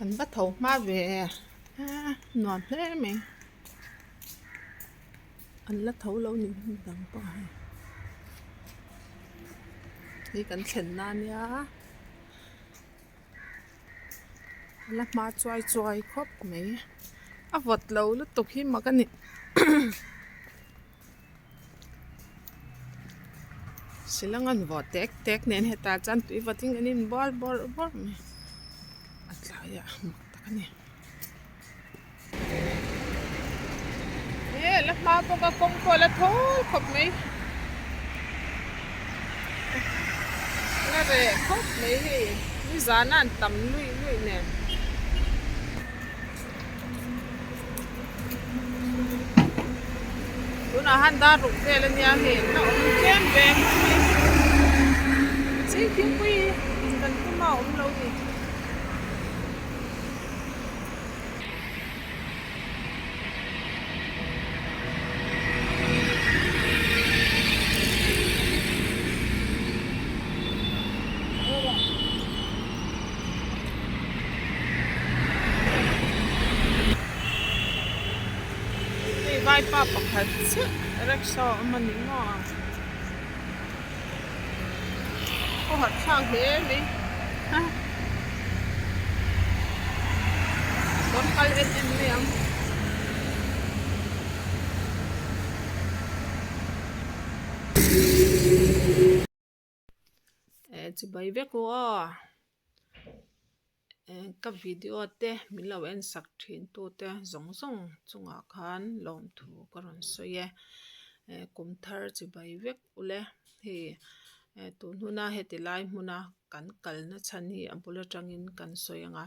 An va tho hma ve nuam hle mai an la tho lo ni dang pawh hei hei kan thlen na ania a la hma chuai chuai khawp mai a vawt lo lutuk hi mak a ni. Shillong an vawh tek tek nen hetah chuan tui vawtin kan in bual bawrh bawrh mai a tlaiah mak tak a ni. E la hma bawk a kawng pawh a la thawl khawp mai la reh khawp mai hei nizan a an tam luih luih nen. Tunah han dar ruk vel ania hei an la awm tlem ve ching thingpui in kan tum a awm lo ni. Hei vaipa pakhat chiah rickshaw a awm a ni maw a harh thlak hle mai kawr kal en en mai ang. Eh chibai vek u aw eh ka video te min lo en sak thin tu te zawng zawng chungah khan lawmthu ka rawn sawi e eh kum thar chibai vek ule hei eh tun huna heti lai hmuna kan kalna chhan hi a bul atangin kan sawi ang a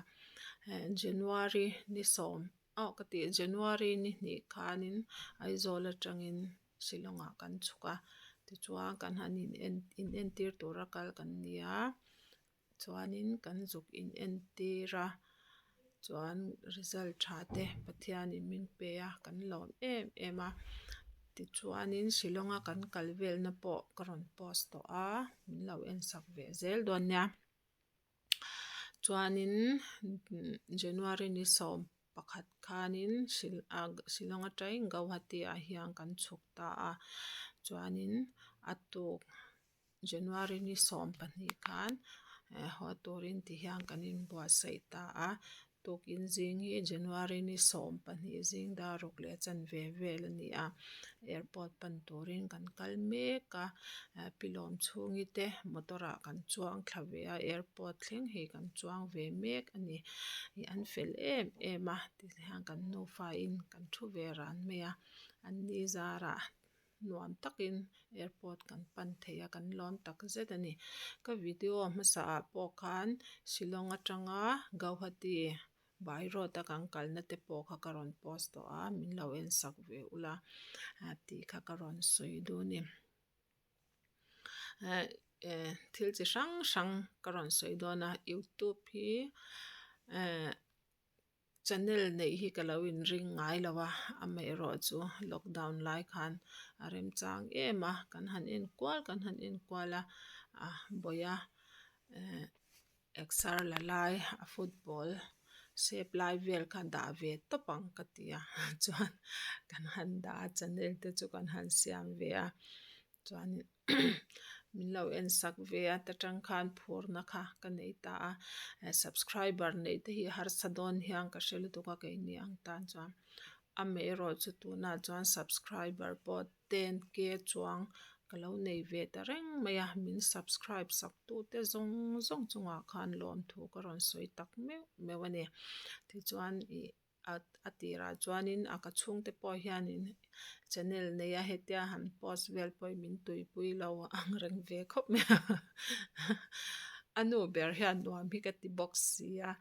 eh January ni sawm aw ka tih January ni hnih khanin Aizawl atangin. Shillong ah kan chhuk a tichuan kan han in en in entir tura kal kan ni a chuanin kan zuk in entir a chuan result tha te Pathianin min pe a kan lawm em em a tichuanin Shillong a kan kal velna pawh ka rawn post tawh a min lo en sak ve zel dawn nia. Chuanin January ni 11 khanin Shillong atangin Guwahati ah hian kan chhuk ta a chuanin a tuk January ni 12 khan haw turin ti hian kan inbuatsaih ta a. Tukin zing hi January ni 12 zing dar ruk leh chanve vel a ni a, airport pan turin kan kal mek a, pilawm chhungi te motor ah kan chuang thla ve a, airport thleng hi kan chuang ve mek a ni, ih an fel em em a tihian kan nufa in kan thu ve ran mai a, an ni zarah. nuam takin airport kan pan thei a kan lawm tak zet a ni ka video hmasa ah pawh khan Shillong atanga Guwahati by road a kan kalna te pawh kha ka rawn post tawh a min lo en sak ve ula tih kha ka rawn sawi duh a ni eh thil chi hrang hrang ka rawn sawi dawn a youtube hi eh. Channel neih hi ka lo inring ngai lo a, amaherawh chu lockdown lai khan a remchang em a, kan han enkual kan han enkual a, a bawih a eh exer la lai a football shape lai vel kha dah ve tawp ang ka ti a chuan kan han dah a channel te chu kan han siam ve a chuanin. min lo en sak ve a ta tang khan phurna kha ka nei ta a subscriber neih te hi harsa dawn hian ka hre lutuk a keini ang tan chuan amaherawh chu tunah chuan subscriber pawh ten k chuang ka lo nei ve ta reng mai a min subscribe sak tu te zawng zawng chungah khan lawmthu ka rawn sawi tak meuh meuh a ni tichuan ih. A tirah chuanin a ka chhungte pawh hianin channel nei a hetia han post vel pawhin min tuipui lo ang reng ve khawp mai a a nu ber hian nuam hi ka ti bawk si a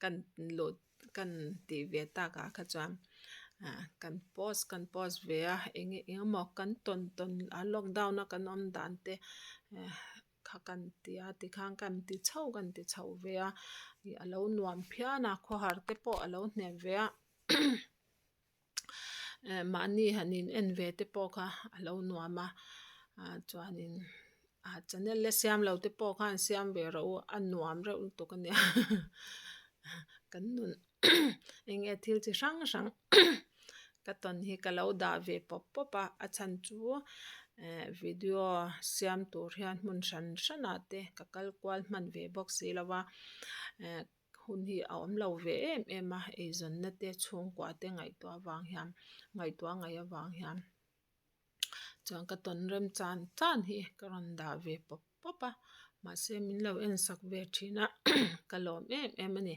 kan lut kan tih ve takah kha chuan ah kan post kan post ve a eng emaw kan tawn tawn a lockdown a kan awm dan te eh. kha kan ti a tikhan kan ti chho kan ti chho ve a ih a lo nuam phian a khawhar te pawh a lo hnem ve a eh mahni han in en ve te pawh kha a lo nuam a ah chuanin ah channel la siam lo te pawh khan siam ve rawh u a nuam reuh lutuk a nia. Kan nun eng nge thil chi hrang hrang ka tawn hi ka lo dah ve pawp pawp a, a chhan chu eh video siam tur hian hmun hran hranah te ka kal kual hman ve bawk si lo va eh hun hi a awm lo ve em em a eizawnna te chhungkua te ngaihtuah avang hian ngaihtuah ngaih avang hian. Chuan ka tawn rem chan chan hi ka rawn dah ve pawp pawp a, mahse min lo en sak ve thin a ka lawm em em a ni.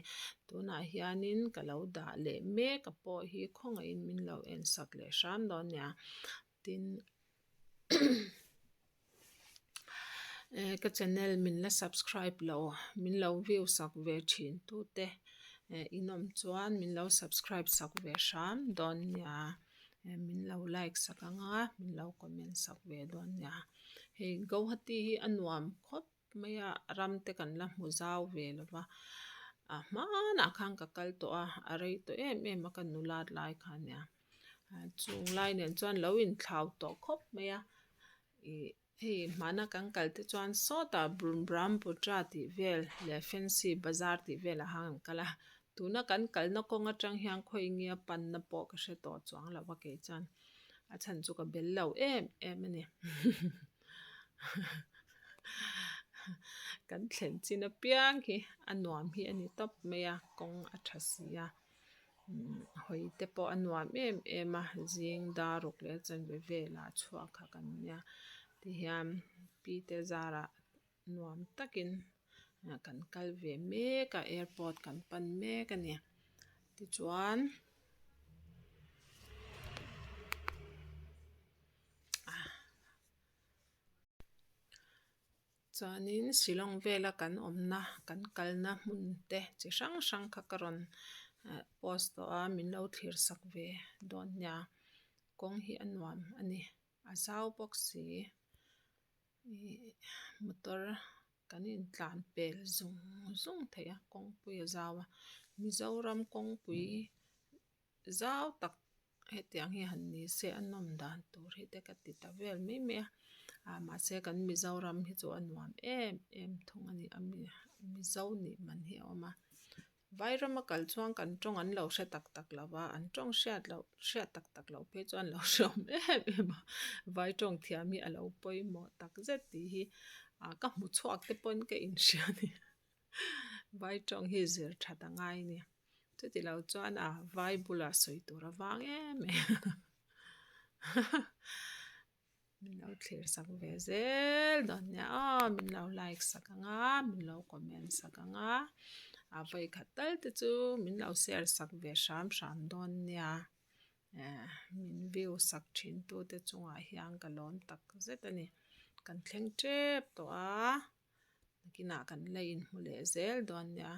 Tunah hianin ka lo dah leh mek a pawh hi khawngaihin min lo en sak leh hram dawn nia. Tin eh ka channel min la subscribe lo min lo view sak ve thin tute eh inawm chuan min lo subscribe sak ve hram dawn nia. Eh min lo like sak ang a, min lo comment sak ve dawn nia. Hei Guwahati hi a nuam khawp mai a, ram te kan la hmu zau ve lo va, a hmanah khan ka kal tawh a, a rei tawh em em a ka nulat lai kha nia. Chung lai nen chuan lo inthlau tawh khawp mai a, ih Hei hmana kan kal te chuan sawtah Brahmaputra tih vel leh Fancy Bazar tih velah khan kan kal a, tuna kan kalna kawng atang hian khawi nge a panna pawh ka hre tawh chuang lo a kei chuan a chhan chu ka bel lo em em a ni. Kan thlen chin apiang hi a nuam hi a ni tawp mai a, kawng a tha si a. Hawi te pawh a nuam em em a zing dar ruk leh chanve velah chhuak kha kan nia tihian pi te zarah nuam takin kan kal ve mek a airport kan pan mek a ni tichuan. Chuanin Shillong vela kan awmna kan kalna hmun te chi hrang hrang kha ka rawn post tawh a min lo thlir sak ve dawn nia kawng hi a nuam a ni a zau bawk si ih motor kan intlan pel zung zung thei a kawngpui a zau a Mizoram kawngpui zau tak hetiang hi han ni se a nawm dan tur hi te ka ti ta vel mai mai a ah mahse kan Mizoram hi chu a nuam em em thung a ni a Mizo nih man hi a awm a Vairama kal chuan kan tawng an lo hre tak tak lo va an tawng hriat loh hriat tak tak loh phei chuan an lo hre awm em em a vai tawng thiam hi a lo pawimawh tak zet tih hi ah ka hmu chhuak te pawhin ka inhria a ni vai tawng hi zir that a ngai a ni. Chuti lo chuan a vai bulah sawi tur a vang em em min lo thlir sak ve zel dawn nia aw min lo like sak ang a min lo comment sak ang a a vawi khat tal te chu min lo share sak ve hram hram dawn nia eh min view sak thin tu te chungah hian ka lawm tak zet a ni kan thleng tep tawh a nakinah kan la inhmu leh zel dawn nia.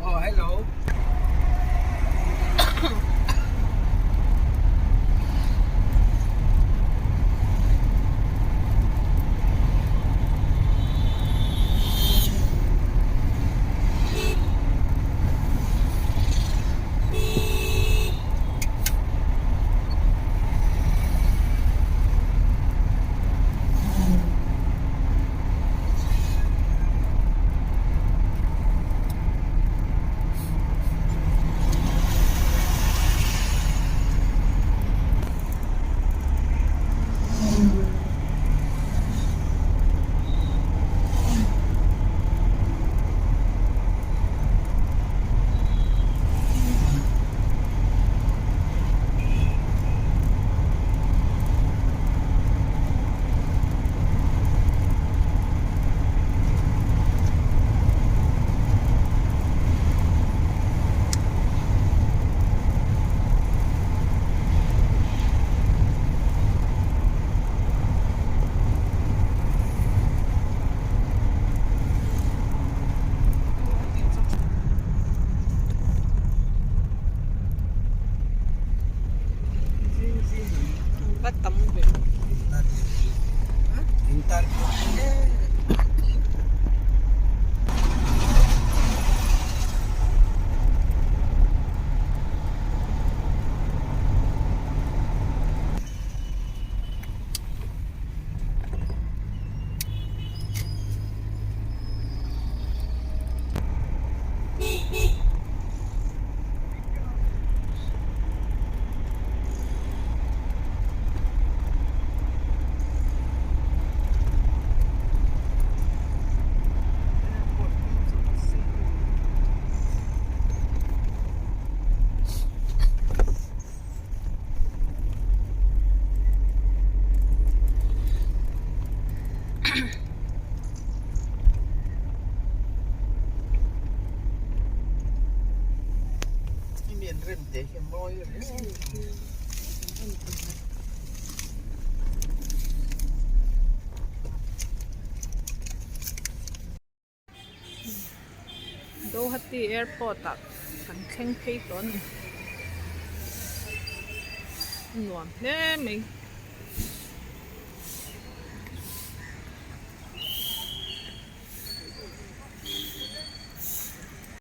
Oh, hello. Va tam ve. Guwahati airport ah kan thleng phei tawh a ni nuam hle mai.